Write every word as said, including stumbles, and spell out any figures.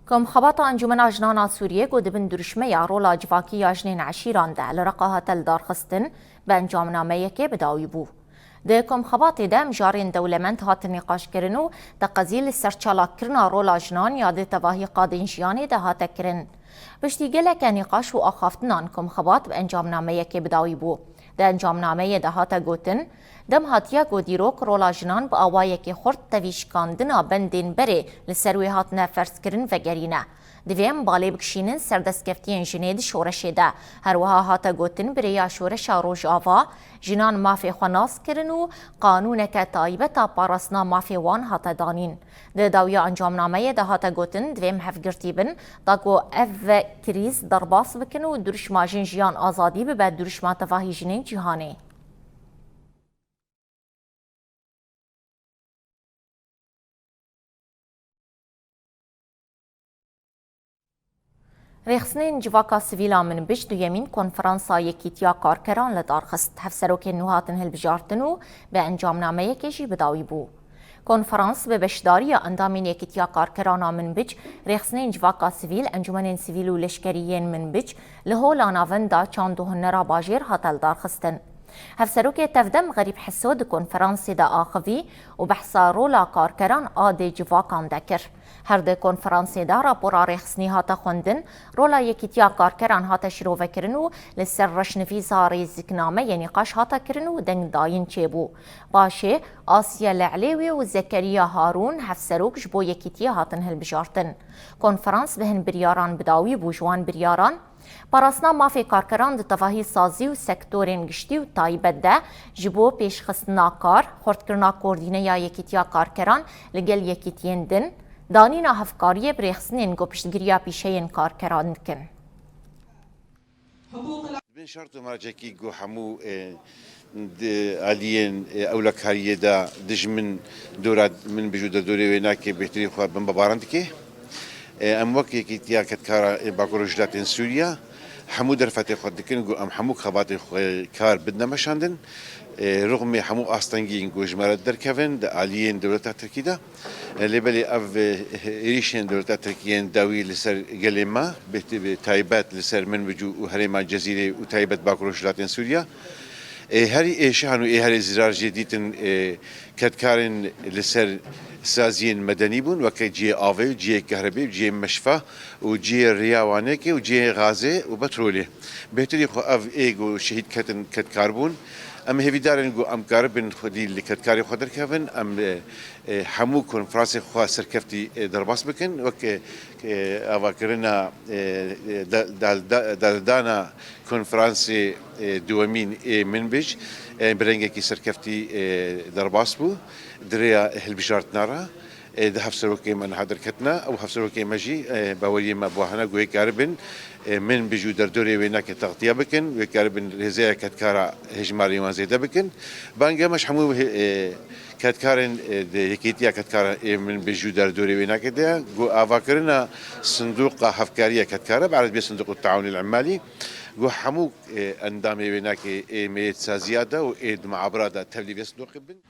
Komxebata Encûmena Jinan a Sûriyê ku di bin dirûşmeya rola civakî ya jinên eşîran de li Reqa hate lidarxistin, bi encamnameyekê bi dawî bû. Di komxebatê de mijarên dewlemend hatin nîqaşkirin û teqezî li ser çalakkirina rola jinan ya di tevahî qadên jiyanê de hate kirin. Piştî geleke nîqaş û axaftinan komxebat bi encamnameyekê bi dawî bû. Di encamnameyê de hate gotin, dem hatiye ku dîrok rola jinan bi awayekî xurt tevî şikandina bendên berê li ser wê hatine ferzkirin vegerîne. Divê em balê bikişînin ser destkeftiyên jinê di şoreşê de. Her wiha hate gotin, bi rêya şoreşa Rojava jinan mafê xwe nas kirin û qanûneke taybet a parastina mafê wan hate danîn. Di dawiya encamnameyê de hate gotin, divê em hevgirtî bin, da ku ev krîz derbas bikin û dirûşma jin jiyan azadî bibe dirûşma tevahî jinên cîhanê. Rêxistinên Civaka Sivîl a Minbic duyemîn konferansa Yekîtiya Karkeran li dar xist. Hevserokên nû hatin hilbijartin û bi encamnameyekê jî bi dawî bû. Konferans bi beşdariya endamên Yekîtiya Karkeran a Minbic, rêxistinên civaka sivîl, encûmenên sivîl û leşkerî yên Minbic li Hola Navenda Çand û Hunera Bajêr hate lidarxistin. Hevserokê Tevdem Xerîb Heso di konferansê de axivî û behsa rola karkeran a dê civakan de kir. Her di konferansê de rapora rêxistinî hate xwendin, rola Yekîtiya Karkeran hate şirovekirin û li ser reşnivîsa rêziknameyê nîqaş hate kirin û dengdayîn çêbû. Paşê Asiye Le'lêwî û Zekeriya Harûn hevserok ji bo Yekîtiyê hatin hilbijartin. Konferans bi hin biryaran bi dawî bû, ji wan biryaran: Parastina mafê karkeran di tevahî sazî û sektorên giştî û taybet de ji bo pêşxistina kar, xurtkirina koordîneya Yekîtiya Karkeran li gel yekîtiyên din, danîna hevkariyê bi rêxistinên ku piştgiriya pîşeyên karkeran dikin. Bin şert û mercekî ku hemû, e, di aliyên, e, ewlekariyê de dijmin dora min bijû de dorê wê nake bêhtirî xwe bin bebaran dike. E, em wek Yekîtiya Kedkara, e, Bakur Rojhilatên Sûriya hemû derfetê xwe dikin ku em hemû xebatê xwe kar bidine meşandin. E, rixmê hemû astengiyên ku ji me re derkevin di aliyên dewleta Tirkî de. E, lê belê ev, e, êrîşên dewleta Tirkî yên dawî li ser gelê me, bi, bi taybet li ser Minbicû û herêma Cezîrê û taybet Bakur Rojhilatên Sûriya, ê herî êşihan û ê herî zirar jê dîtin, ê kedkarên li ser saziyên medenî bûn, weke cihê avê û cihê kehrebê û cihê meşfa û cihê riya wanekê û cihê gazê û petrolê. Bêhtirî xwe ev ê ku şehîd ketin kedkar bûn. Em hêvîdar in ku em karibin xwedî li kedkarê xwe derkevin. Em, e, e, hemû konferansê xwe serkeftî, e, derbas bikin. Wek, e, e, avakirina, e, e, da-, da-, da-, daldana konferansê, e, duwemîn ê Minbij, e, bi rengekî serkeftî, e, derbas bû. Di rêya hilbijartina re, e, di hevserokê me niha derketine. Ew hevserokê me jî, e, baweriyê me bi wan hene ku wê karibin, e, Minbij û derdorê wê nake textiya bikin, wê karibin rêzeya kedkara hejmarê wan zêde bikin. Bangê me ji hemû, e, kedkarên, e, di Yekîtiya Kedkara ê Minbij û derdorê wê nake de ye ku avakirina Sindoqa Hevkariya Kedkara, bi erebî Sindoq Taawunil Emalî, ku hemû, e, endamê wê nake ê meyêt saziya de û ê di meabira de tevlî vê sindoqê bin.